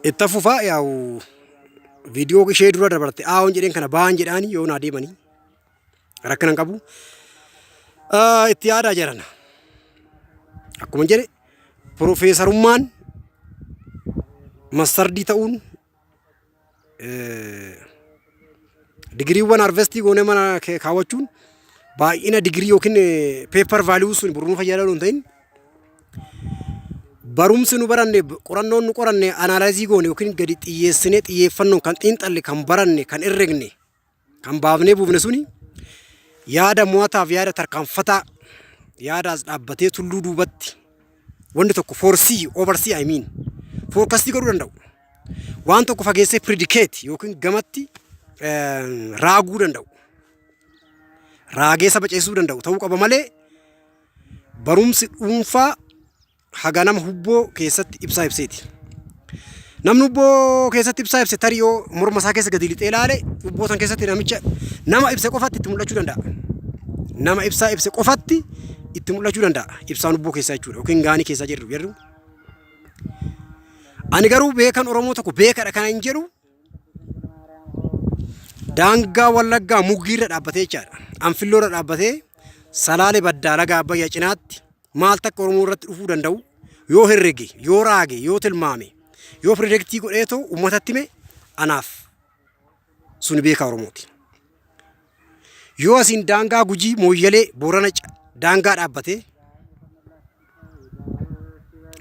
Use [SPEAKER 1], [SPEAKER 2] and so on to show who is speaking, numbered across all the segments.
[SPEAKER 1] Itti fufaa yaa'u viidiyoo ishee dura dabarte aawon jedheen kana ba'an jedhaani yoo naa deemanii rakkina hin qabu. Itti yaadaa jedhan. Akkuma jedhe piroofeesarummaan mastardii ta'uun digiriiwwan harvestii goonee mana kaawwachuun baay'ina digirii yookiin peepar vaaliyuu sun boruu fayyadamuu hin ta'in barumsi nu baranne qorannoon nu qoranne anaalaayizii goone yookiin gadi xiyyeessinee xiyyeeffannoon kan xiinxalle kan baranne kan herregne kan baafnee buufne suni yaada mo'ataaf yaada tarkaanfataa yaada as dhaabbatee tulluu duubatti wanni tokko foorsii oversee I mean foorkastii godhuu danda'u. Waan tokko fageessee predicate yookiin gamatti raaguu danda'u. Raagee saba ceesisuu danda'u ta'uu qaba malee barumsi dhuunfaa haga nama hubboo keessatti ibsaa ibseeti. Namni hubboo keessatti ibsaa ibse tarii yoo morma isaa keessa gadi lixee ilaale hubboo san keessatti namicha nama ibse qofatti itti mul'achuu danda'a. Nama ibsaa ibse qofatti itti mul'achuu danda'a. Ibsaan hubboo keessaa jechuudha yookiin gaanii keessaa jirru jedhu. Ani garuu beekan Oromoo tokko beekadha kana hin jedhu daangaa Wallaggaa muggiirra dhaabbatee jechaadha. Anfilloorra dhaabbatee Salaale baddaa laga Abbayyaa cinaatti maal takka Oromoo irratti dhufuu danda'u yoo herrege, yoo raage, yoo tilmaame, yoo pirediktii godheetoo uummatatti hime anaaf suni beekaa Oromooti. Yoo asiin daangaa Gujii, Mooyyalee, Boorana daangaa dhaabbatee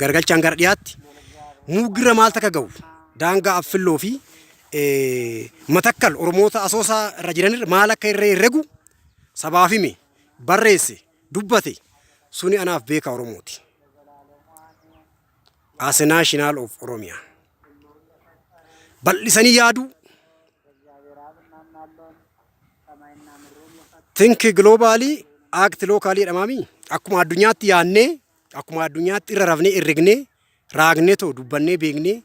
[SPEAKER 1] gargalchaan gara dhiyaatti muugirra maal takka ga'u daangaa Affilloo fi Matakkal Oromoota Asoosaa irra jiranirra maal akka irra herregu sabaaf hime barreesse dubbate suni anaaf beekaa Oromooti. As a national of Oromia. Bal'isanii yaaduu. Think globally, act locally jedhamaami. Akkuma addunyaatti yaadnee, akkuma addunyaatti irra rafnee herregnee, raagnee too dubbannee beeknee,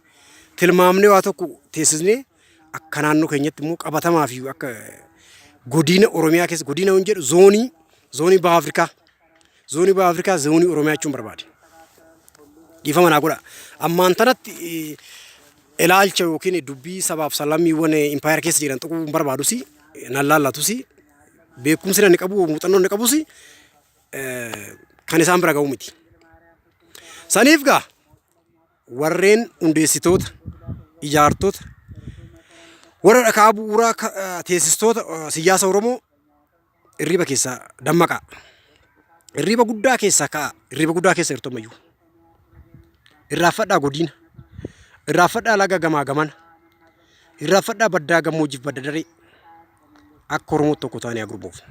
[SPEAKER 1] tilmaamnee waa tokko teessisnee akka naannoo keenyatti immoo qabatamaa fi akka godina Oromiyaa keessa godina hin jedhu zoonii zoonii baha Afrikaa zoonii baha Afrikaa zoonii Oromiyaa jechuun barbaade. Dhiifama naa godha. Ammaan tanatti ilaalcha yookiin dubbii sabaaf sablammiiwwan impaayera keessa jiran tuquu hin barbaadus nan laallatus beekumsi namni qabu muuxannoo inni qabus kan isaan bira ga'u miti. Saniif gaa warreen hundeessitoota, ijaartota, warra dhakaa bu'uuraa teessistoota siyaasa Oromoo Irriba keessaa dammaqaa. Irriba guddaa keessaa ka'aa. Irriba guddaa keessa jirtu ammayyuu. Irraanfadhaa godiina. Irraanfadhaa laga gamaa gamana. Irraanfadhaa baddaa gammoojjiif badda daree. Akka Oromootti tokko taanee haa gurmoofnu.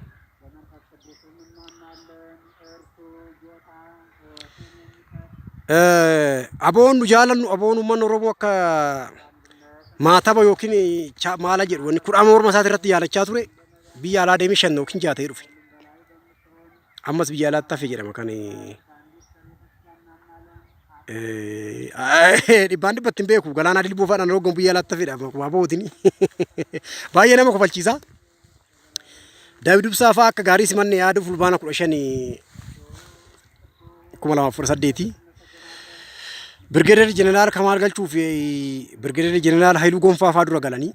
[SPEAKER 1] Aboon nu jaalannu aboon uummanni Oromoo akka maataba yookiin maala jedhu wanni kudhaama morma isaati irratti yaalachaa ture biyya alaa deemee 5 yookiin 6 ta'ee dhufe. Ammas biyya alaatti hafe jedhama kan dhibbaan dhibbatti hin beeku galaanaa dilboo fa'aadhaan hoggamu biyya alaatti hafedha akkuma abootiin baay'ee nama kofalchiisa. Daawit Ibsaa fa'aa akka gaarii simanne yaada fulbaana 15 2018 Birgeedar Jeneraal Kamaal Galchuu fi Birgeedar Jeneraal Hayiluu Gonfaa fa'aa dura galanii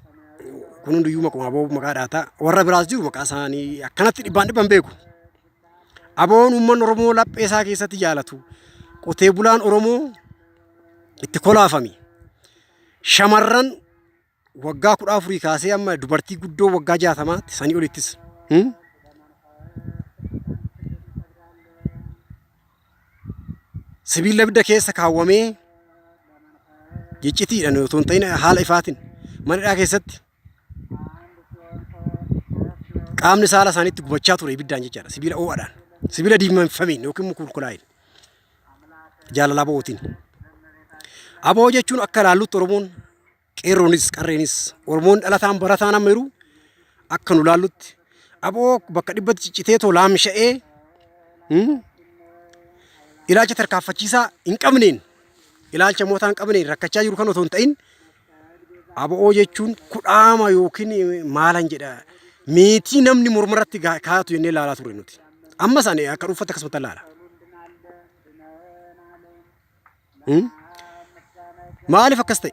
[SPEAKER 1] kun hundiyyuu maquma aboo maqaa dhaata warra biraas jiru maqaa isaanii akkanatti dhibbaan dhibban beeku. Aboon uummanni Oromoo laphee isaa keessatti jaalatu qotee bulaan Oromoo itti kolaafame shamarran waggaa 14 kaasee amma dubartii guddoo waggaa 60tti sanii olittis. Sibiila ibidda keessa kaawwamee iccitiidhaan otoo hin ta'in haala ifaatiin mana hidhaa keessatti qaamni saala isaaniitti gubachaa ture ibiddaan jechaadha. Sibiila ho'aadhaan. Sibiila diimeffameen yookiin mukulkulaa'een. Jaalala abootiin. Aboo jechuun akka ilaallutti Oromoon qeerroonis qarreenis Oromoon dhalataan barataan amma jiru akka nu laallutti aboo bakka dhibbatti ciccitee too laamsha'ee ilaalcha tarkaanfachiisaa hin qabneen ilaalcha mootaa hin qabneen rakkachaa jiru kan otoo hin ta'in aboo jechuun kudhaama yookiin maalan jedha meetii namni mormarratti kaa'atu jennee ilaalaa turre nuti. Amma isaanii akka dhuunfaatti akkasumatti ilaala. Maaliif akkas ta'e?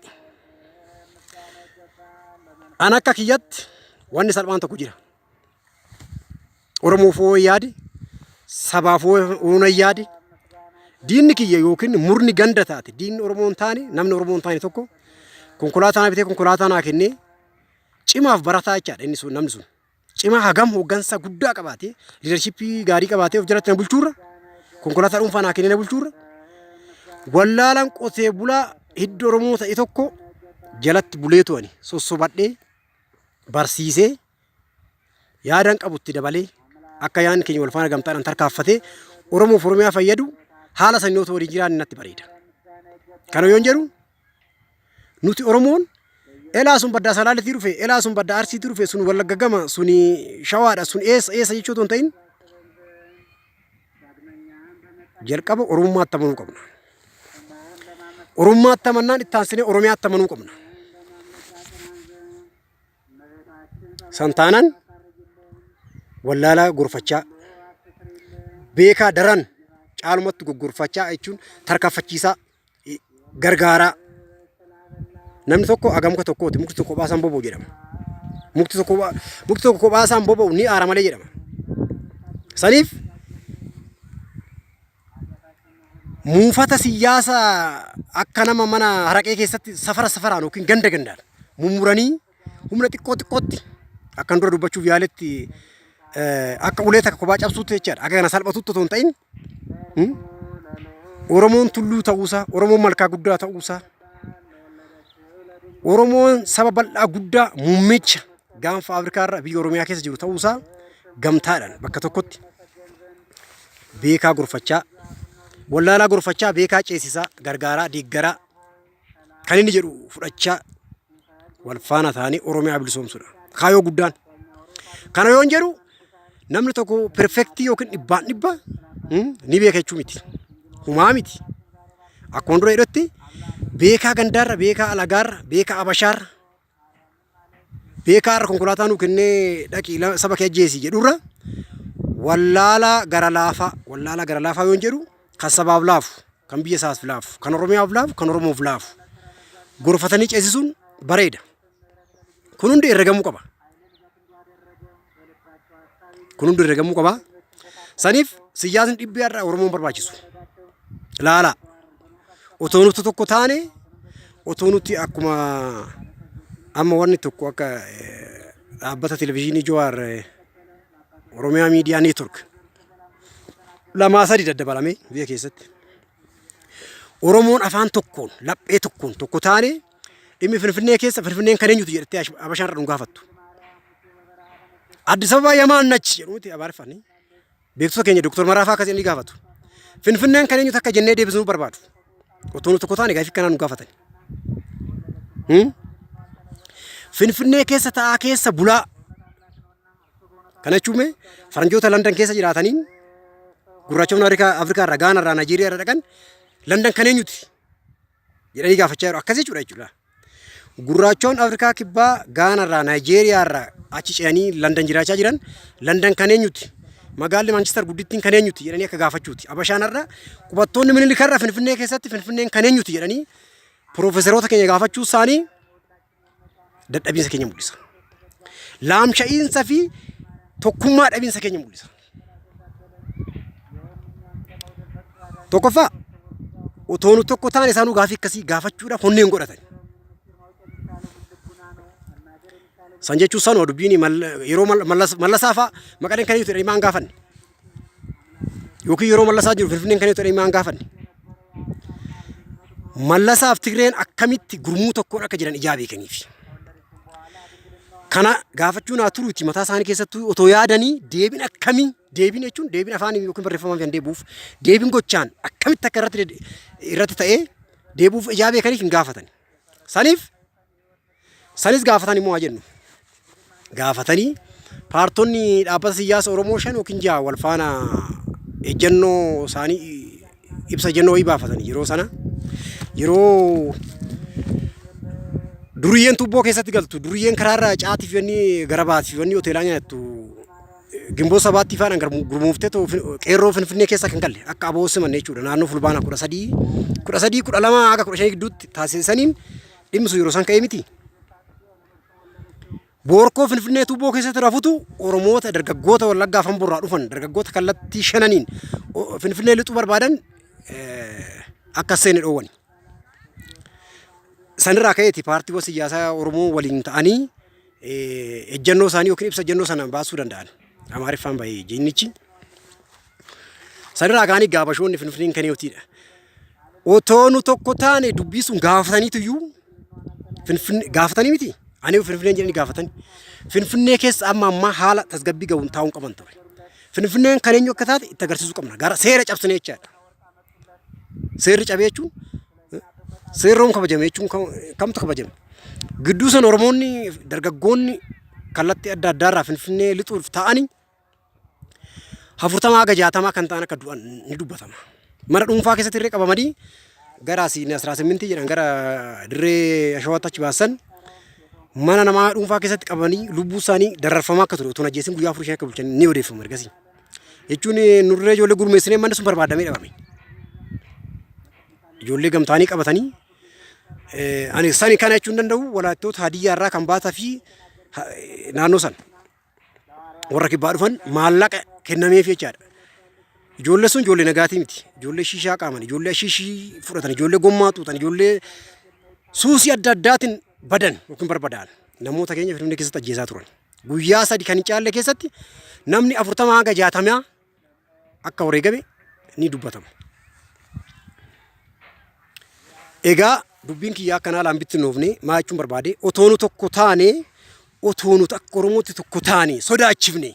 [SPEAKER 1] An akka kiyyatti wanni salphaan tokko jira. Oromoof hoo yaade, sabaaf hoo nan yaade, diinni kiyya yookiin murni ganda taate diinni Oromoo hin taane namni Oromoo hin taane tokko konkolaataa naa bitee konkolaataa naa kennee cimaaf barataa jechaadha inni sun namni sun. Cimaa hagam hooggansa guddaa qabaatee liidarshippii gaarii qabaatee of jalatti na bulchuurra konkolaataa dhuunfaa naa kennee na bulchuurra wallaalaan qotee bulaa hidda Oromoo ta'e tokko jalatti buleetu ani sossobadhee barsiisee yaadan qabu itti dabalee akka yaadni keenya wal faana gamtaadhaan tarkaanfatee Oromoof Oromiyaa fayyadu haala sanii otoo waliin jiraanne natti bareeda. Kana yoon jedhu nuti Oromoon elaa sun baddaa Salaaleetii dhufe, elaa sun baddaa Arsiitii dhufe, sun Wallagga gama, sun Shawaadha, sun eessa eessa jechuu otoo hin ta'in jalqaba Oromummaatti amanuu qabna. Oromummaatti amannaan itti aansinee Oromiyaatti amanuu qabna. San taanaan wallaalaa gorfachaa, beekaa daran caalumatti goggorfachaa jechuun tarkaanfachiisaa, gargaaraa. Namni tokko aga muka tokkooti. Mukti tokko kophaa isaan boba'u jedhama. Mukti tokko kophaa isaan boba'u ni aara malee jedhama. Saniif muufata siyyaasa akka nama mana haraqee keessatti safara safaraan yookiin ganda gandaan mummuranii humna xiqqoo xiqqootti akkan dura dubbachuuf yaaletti akka ulee takka kophaa cabsuutti jechaadha. Akka kana salphatutti otoo hin ta'in Oromoon tulluu ta'uusaa, Oromoon malkaa guddaa ta'uusaa, Oromoon saba bal'aa guddaa muummicha gaanfa Afrikaarra biyya Oromiyaa keessa jiru ta'uusaa gamtaadhaan bakka tokkotti beekaa gorfachaa, wallaalaa gorfachaa, beekaa ceesisaa, gargaaraa, deeggaraa kan inni jedhu fudhachaa wal faana ta'anii Oromiyaa bilisoomsuudha. Kaayyoo guddaan. Kana yoon jedhu namni tokko perfektii yookiin dhibbaan dhibba ni beeka jechuu miti. Humaa miti. Akkuma dura jedhutti beekaa gandaarra, beekaa alagaarra, beekaa abashaarra, beekaa har'a konkolaataa nuu kennee dhaqii saba kee ajjeesi jedhurra wallaalaa gara laafaa, wallaalaa gara laafaa yoon jedhu kan sabaaf laafu, kan biyya isaaf laafu, kan Oromiyaaf laafu, kan Oromoof laafu gorfatanii ceesisuun bareeda. Kun hundi herregamuu qaba. Kun hundi herregamuu qaba. Saniif siyaasni dhibbee har'a Oromoon barbaachisu. Laalaa. Otoo nuti tokko taane otoo nuti akkuma amma wanni tokko akka dhaabbata televizyiinii Jawaar Oromiyaa Miidiyaa Neetwork lamaa sadi daddabalamee biyya keessatti. Oromoon afaan tokkoon laphee tokkoon tokko taane dhimmi Finfinnee keessa Finfinneen kan eenyutu jedhattee Habashaan irra nu gaafattu. Addis Ababaa yamaan nachi jedhu miti Amaariffaan. Beektota keenya Dooktar Maraafaa akkas jedhanii gaafatu. Finfinneen kan eenyutu akka jennee deebisuu barbaadu. Otoo nu tokko taane gaaffii kanaa nu gaafatan. Finfinnee keessa ta'aa keessa bulaa. Kana jechuun mee faranjoota London keessa jiraataniin gurraachonni Afrikaa irraa Gaanaa irraa Naayijeeriyaa irraa dhaqan London kan eenyuti jedhanii gaafachaa jiru. Akkas jechuudha jechuudha. Gurraachoon Afrikaa kibbaa Gaanaa irraa Naayijeeriyaa irraa achi ce'anii London jiraachaa jiran London kan eenyuti? Magaalli Maanchister guddittiin kan eenyuti jedhanii akka gaafachuuti. Abashaan irra qubattoonni Minilik irra Finfinnee keessatti Finfinneen kan eenyuti jedhanii piroofeesaroota keenya gaafachuu isaanii dadhabiinsa keenya mul'isa. Laamsha'iinsa fi tokkummaa dhabiinsa keenya mul'isa. Tokkoffaa otoo nu tokko taane isaanuu gaafii akkasii gaafachuudhaaf honnee hin godhatan. San jechuun sanuma dubbiin yeroo mallasaa fa'a maqaleen kan eenyutu jedhanii maan gaafanne. Yookiin yeroo mallasaa jiru Finfinneen kan eenyutu jedhanii maan gaafanne. Mallasaaf Tigreen akkamitti gurmuu tokkoon akka jiran ijaa beekaniif. Kana gaafachuun haa turuuti mataa isaanii keessattuu otoo yaadanii deebiin akkamii deebiin jechuun deebiin afaanii yookiin barreeffamaan kan deebi'uuf deebiin gochaan akkamitti akka irratti irratti ta'ee deebi'uuf ijaa beekaniif hin gaafatan. Saniif sanis gaafatan immoo haa jennu. Gaafatanii paartonni dhaabbata siyaasa Oromoo 5 yookiin 6 wal faana ejjennoo isaanii ibsa ejjennoo wayii baafatanii yeroo sana yeroo duriyyeen tuubboo keessatti galtu duriyyeen karaarra caatiif wanni gara baatiif wanni hoteelaa nyaattu Gimboo sabaatti faana gurmuuftee qeerroo Finfinnee keessa kan galle akka aboo simanne jechuudha. Naannoo Fulbaana 13 13 12 haga 15 gidduutti taasisaniin dhimmi sun yeroo san ka'ee miti. Boorkoo Finfinnee tuubboo keessatti rafutu Oromoota dargaggoota Wallaggaa fi Amboorraa dhufan dargaggoota kallattii shananiin Finfinnee lixuu barbaadan akka seene dhoowwan. Sanirraa ka'eeti paartiiwwan siyaasaa Oromoo waliin ta'anii ejjennoo isaanii yookiin ibsa ejjennoo sana baasuu danda'an. Amaariffaan bahee jinnichi. Sanirraa ka'anii gaabashoonni Finfinneen kan eewtiidha. Otoo nu tokko taane dubbii sun gaafataniitu iyyuu Finfinnee gaafatanii miti. Ani Finfinneen jedhanii gaafatani. Finfinnee keessa amma ammaa haala tasgabbii gahuun taa'uun qaban ture. Finfinneen kan eenyu akka taate itti agarsiisuu qabna. Gara seera cabsine jechaadha. Seerri cabee jechuun seerroon kabajame jechuun kamtu kabajame? Gidduu sana Oromoonni dargaggoonni kallattii adda addaarraa Finfinnee lixuuf ta'anii 40 haga 60 kan ta'an akka du'an ni dubbatama. Mana dhuunfaa keessatti illee qabamanii gara asii 18 jedhan gara dirree ashawaatti achi baasan mana namaa dhuunfaa keessatti qabamanii lubbuu isaanii dararfamaa akka ture otoo hin ajjeesin guyyaa 4 5 akka bulchan ni odeeffama ergasii. Jechuun nurree ijoollee gurmeessinee manni sun barbaadamee dhabame. Ijoollee gamtaanii qabatanii ani sani kana jechuun danda'u walaattoota hadiyyaa irraa kan baataa fi naannoo sana. Warra kibbaa dhufan maallaqa kennameef jechaadha. Ijoollee sun ijoollee nagaatii miti. Ijoollee shiishaa qaaman, ijoollee ashiishii fudhatan, ijoollee gommaa xuuxan, ijoollee suusii adda addaatiin badan yookiin barbadaa'an namoota keenya Finfinnee keessatti ajjeesaa turan. Guyyaa sadi kan hin caalle keessatti namni 40 hanga 60 akka wareegame ni dubbatama. Egaa dubbiin kiyyaa akkanaa laan bittinnoofne maa jechuun barbaade otoo nu tokko taane otoo nuti akka Oromootti tokko taane sodaachifne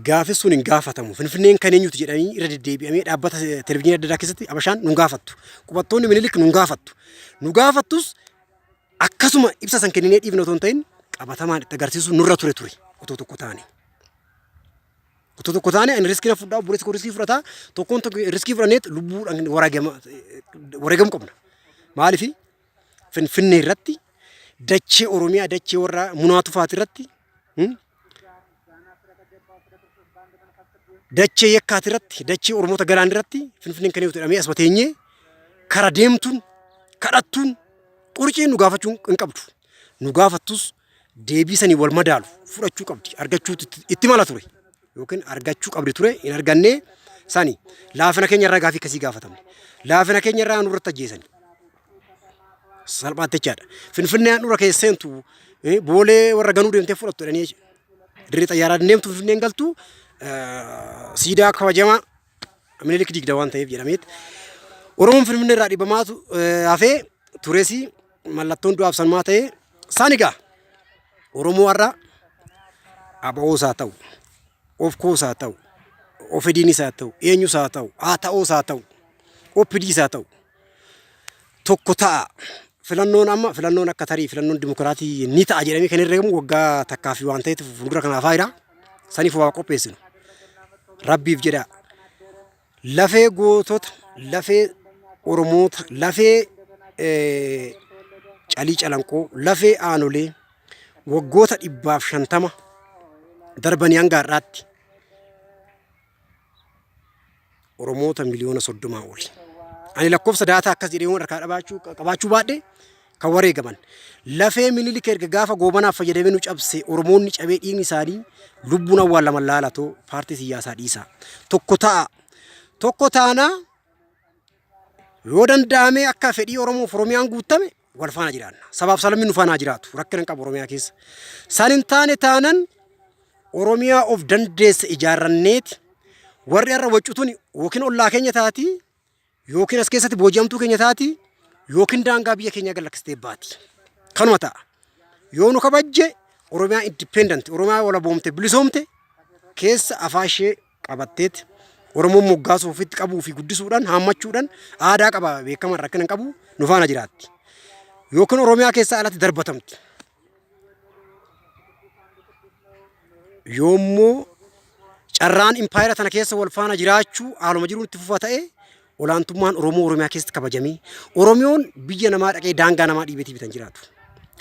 [SPEAKER 1] gaafi sun hin gaafatamu. Finfinneen kan eenyuti jedhanii irra deddeebi'amee dhaabbata televizyiinii adda addaa keessatti Abashaan nun gaafattu. Qubattoonni Minilik nun gaafattu. Nu gaafattus akkasuma ibsa san kenninee dhiifne otoo hin ta'in qabatamaan itti agarsiisuu nurra ture ture otoo tokko taane. Otoo tokko taane ani riskii na fudhaa obboleessi koo riskii fudhataa tokkoon tokko riskii fudhanneet lubbuudhaan wareegamu qabna. Maaliif Finfinnee irratti dachee Oromiyaa dachee warra Munaa Tufaati irratti dachee Yekkaati irratti dachee Oromoota Galaan irratti Finfinneen kan jedhamee asuma teenyee kara deemtuun kadhattuun qurciin nu gaafachuu hin qabdu. Nu gaafattus deebii sanii wal madaalu fudhachuu qabdi argachuutu itti mala ture yookiin argachuu qabdi ture hin argannee sani laafina keenya irraa gaafii akkasii gaafatamne laafina keenya irraa nurratti ajjeesani salphaatti jechaadha. Finfinnee handhuura keessa seentu boolee warra ganuu deemtee fudhattu jedhanii dirree xayyaaraa deemtu Finfinneen galtu siidaa kabajamaa Minilik diigda waan ta'eef jedhameet Oromoon Finfinnee irraa dhibamaatu hafee turesi mallattoon du'aaf sanumaa ta'e isaan egaa Oromoo har'a ABOs haa ta'u OFCOs haa ta'u OFDnis haa ta'u eenyus haa ta'u ATOs haa ta'u OPDs haa ta'u tokko ta'a. Filannoon amma filannoon akka tarii filannoon dimokiraatii ni ta'a jedhamee kan herregamu waggaa takkaa fi waan ta'eef fuuldura kanaaf haayira. Saniif waa qopheessinu. Rabbiif jedhaa. Lafee gootota, lafee Oromoota, lafee Calii Calanqoo, lafee Aanolee waggoota 150 darbanii hanga har'aatti Oromoota miliyoona 30 oli. Ani lakkoofsa daataa akkas jedhee waan harkaa qabaachuu baadhe kan wareegaman. Lafee Minilik erga gaafa goobanaaf fayyadamee nu cabse Oromoonni cabee dhiigni isaanii lubbuun awwaalaman laalatoo paartii siyyaasaa dhiisaa. Tokko ta'a. Tokko taanaa yoo danda'ame akka fedhii Oromoof Oromiyaan guuttame wal faana jiraanna. Sabaaf sablamni nu faana haa jiraatu. Rakkina hin qabu Oromiyaa keessa. San hin taane taanan Oromiyaa of dandeesse ijaarranneeti warri har'a waccutun yookiin ollaa keenya taati yookiin as keessatti booji'amtuu keenya taati yookiin daangaa biyya keenyaa gad lakkistee baati. Kanuma ta'a. Yoo nu kabajje Oromiyaa independent Oromiyaa walaboomte bilisoomte keessa afaa ishee qabatteeti Oromoon moggaasuu ofitti qabuu fi guddisuudhaan haammachuudhaan aadaa qaba beekaman rakkina hin qabu nu faana jiraatti. Yookiin Oromiyaa keessaa alatti darbatamti. Yoommoo carraan impaayera tana keessa wal faana jiraachuu haaluma jiruun itti fufa ta'e olaantummaan Oromoo Oromiyaa keessatti kabajamee Oromiyoon biyya namaa dhaqee daangaa namaa dhiibeetii bitan jiraatu.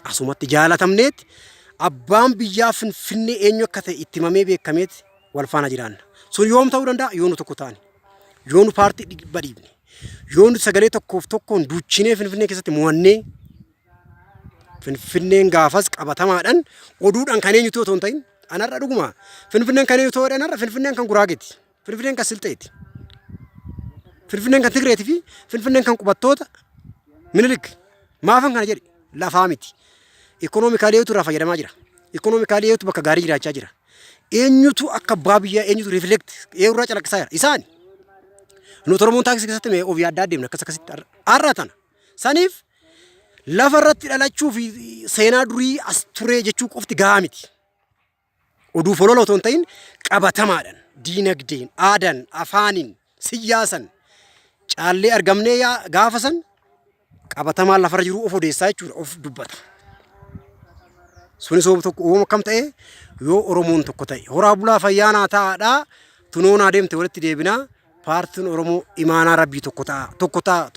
[SPEAKER 1] Asumatti jaalatamneet Abbaan biyyaa Finfinnee eenyu akka ta'e itti himamee beekameeti wal faana jiraanna. Sun yoom ta'uu danda'a? Yoo nu tokko taane. Yoo nu paartii dhibba dhiibne. Yoo nu sagalee tokkoof tokkoon duuchinee Finfinnee keessatti mo'annee, Finfinneen gaafas qabatamaadhaan oduudhaan kan eenyutu otoo hin ta'in, anarra dhuguma Finfinneen kan eenyu ta'uu anarra Finfinneen kan Guraageeti. Finfinneen kan Silxeeti. Finfinneen kan Tigreeti fi Finfinneen kan qubattoota Minilik. Maafan kana jedhe? Lafaa miti. Economically eenyutu irraa fayyadamaa jira? Economically eenyutu bakka gaarii jiraachaa jira? Eenyutu akka abbaa biyyaa, eenyutu reflect eenyurraa calaqqisaa jira? Isaan. Nuti Oromoon taaksii keessatti mee of yaaddaa deemna akkas akkasitti har'a tana. Saniif lafa irratti dhalachuu fi seenaa durii as turee jechuu qofti gahaa miti. Oduu folola otoo hin ta'in qabatamaadhaan, diinagdeen, aadaan, afaaniin, siyaasan caallee argamnee yaa gaafa san qabatamaan lafarra jiru of odeessaa jechuudha, of dubbata. Sunis yoo tokko uumama akkam ta'e, yoo Oromoon tokko ta'e. Horaa bulaa, fayyaanaa ta'aadhaa, tunoonaa deemte walitti deebinaa. Paartiin Oromoo imaanaa rabbii tokko ta'a, tokko ta'a.